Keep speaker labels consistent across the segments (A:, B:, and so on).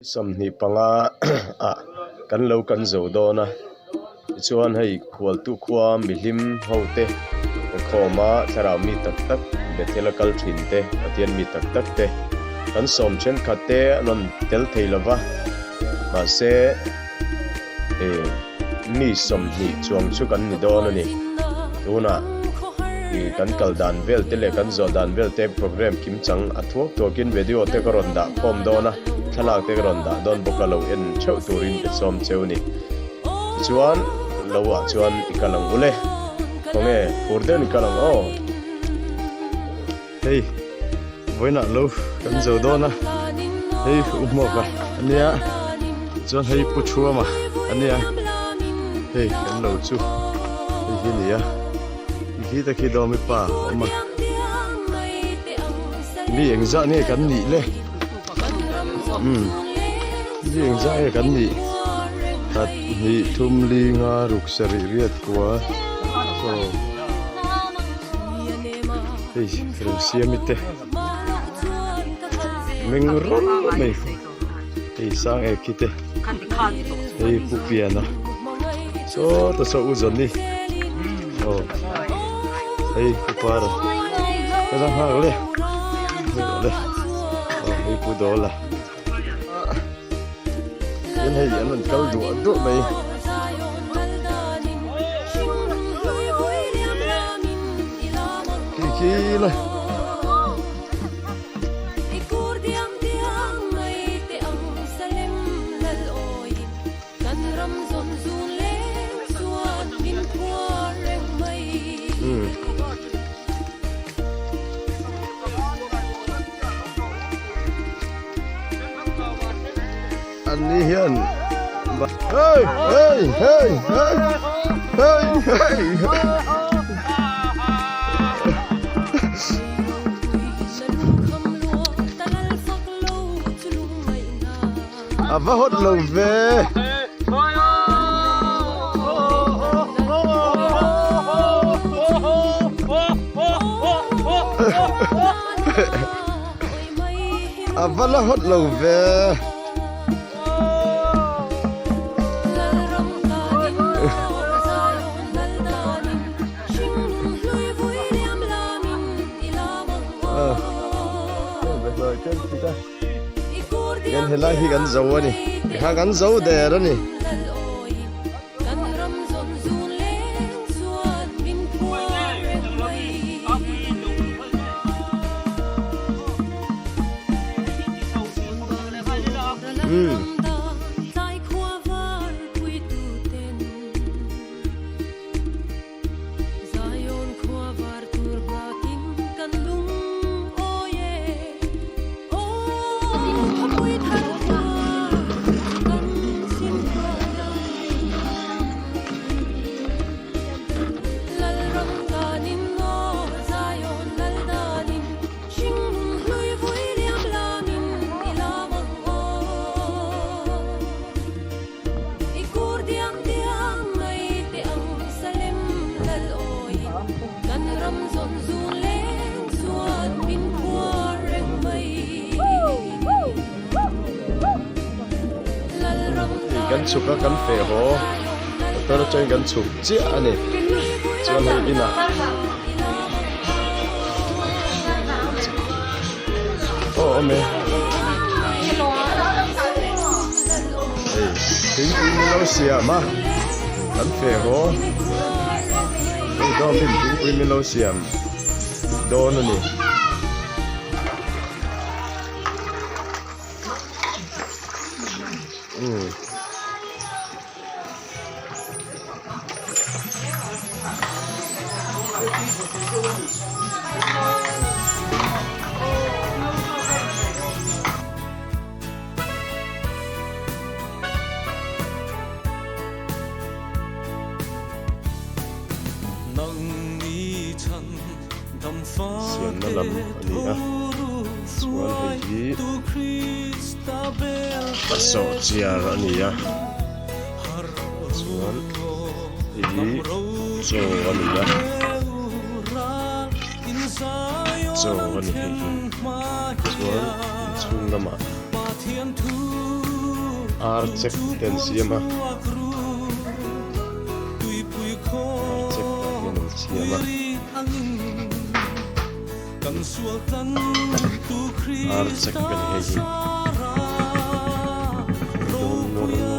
A: 25 ah kan lo kan zo dawn a tichuan hei khualtu khua mihlim ho te inkhawma thlarau mi tak tak Bethel a kal thin te Pathian mi tak tak te kan sawm thenkhat te an rawn tel thei lova mahse ih mi 20 chuang chu kan ni dawn a ni tunah ih kan kal dan vel te leh kan zawh dan vel te program kim chang a thuak thuakin video te ka rawn dah khawm dawn a thlalak te ka rawn dah dawn bawk a lo en theuh turin ka sawm cheu a ni tichuan lo ah chuan i kal ang ule khawnge phur deuhin i kal ang aw. Hei vawiinah lo kan zo dawn a hei u hmuak a ania chuan hei pu thuama ania hei kan lo chu hei hi nia khi te khi dawmi pa a awm a mi engzah nge kan nih le umm mi engzah nge kan nih khat hnih thum li nga ruk sarih riat kua sawm. Hei Remsiami te meng rawn mai hei sang ek hi te hei pu piana sawta saw u Johnny aw hei pu para ka la nghak le le aw hei pu Dawla tin hei an rawn kal duah duah mai. Khi khi la. An ni hian hey hey hey hey hey hey A va hawt lo ve. A va la hawt lo ve. Hian helai hi kan zo a ni tikhan kan zo der a ni. Umm. Kan chhuk a kan feh haw motor atangin kan chhuk chiah a ni chuan hei inah aw awm e. Hei thingpui min lo siam a kan feh haw hei dawmin thingpui min lo siam dawn a ni. Siamna lam a ni a chuan hei hi a sawhchiar a ni a chuan hei hi chaw a ni a chaw a ni hei hi chuan inchhung lamah. Ar chek te an siam a ar chek tah hian an siam a ar chek a ni hei hi dawn nawr nawr.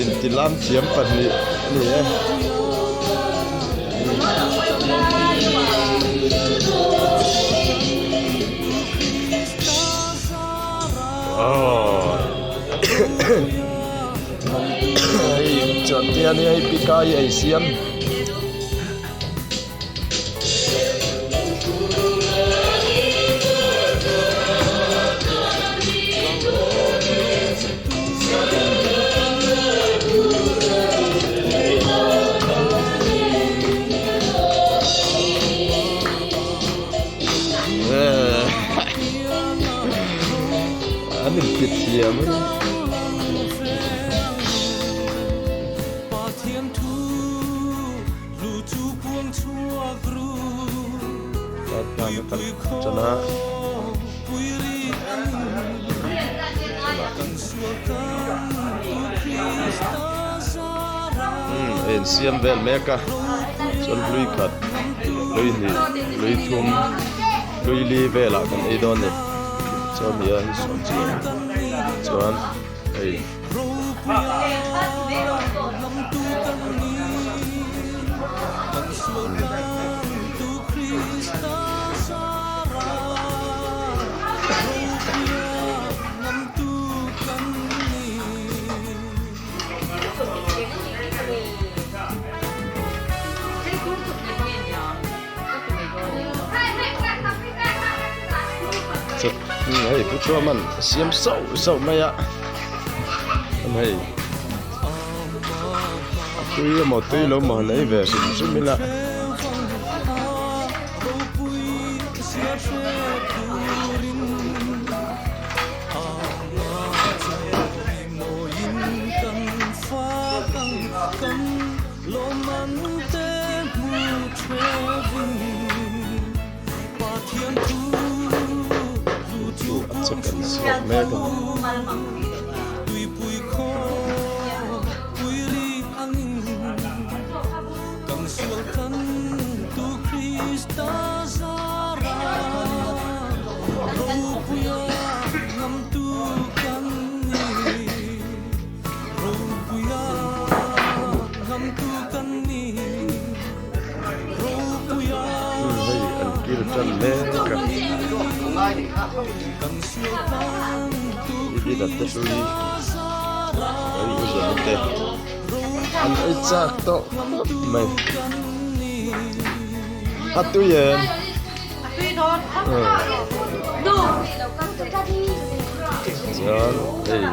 A: Intilam thiam pahnih a ni e. Hei chuan te ania hei pikai ei siam. An inti thiam a ni. Tlan a kal tan a. Umm a insiam vel mek a chuan hlui khat hlui hnih hlui thum hlui li velah kan ei dawn a ni chuan nia hi sawn chi chuan hei. Hei pu chuaman a siam sauh sauh mai a chuan hei a tui emaw tui lo maw han ei ve hrim hrim ila. Chu a check an chhuak mek a ni. Hei an kil tan mek a David a te hlui hei u Zawna te an ei chak tawh khawp mai a tui em chuan hei.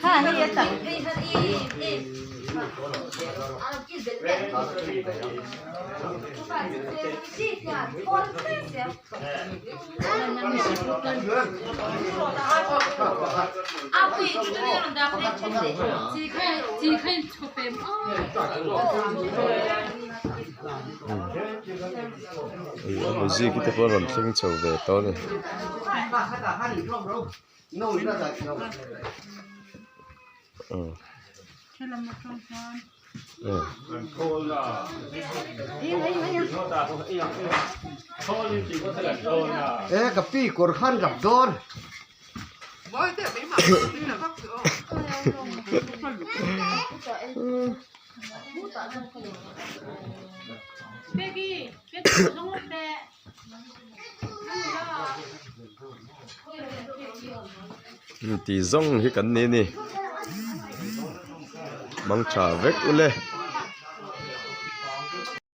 A: A music te pawh a rawn thleng chho ve tawh a ni. Tih zawng hi kan ni a ni mangtha vek ule.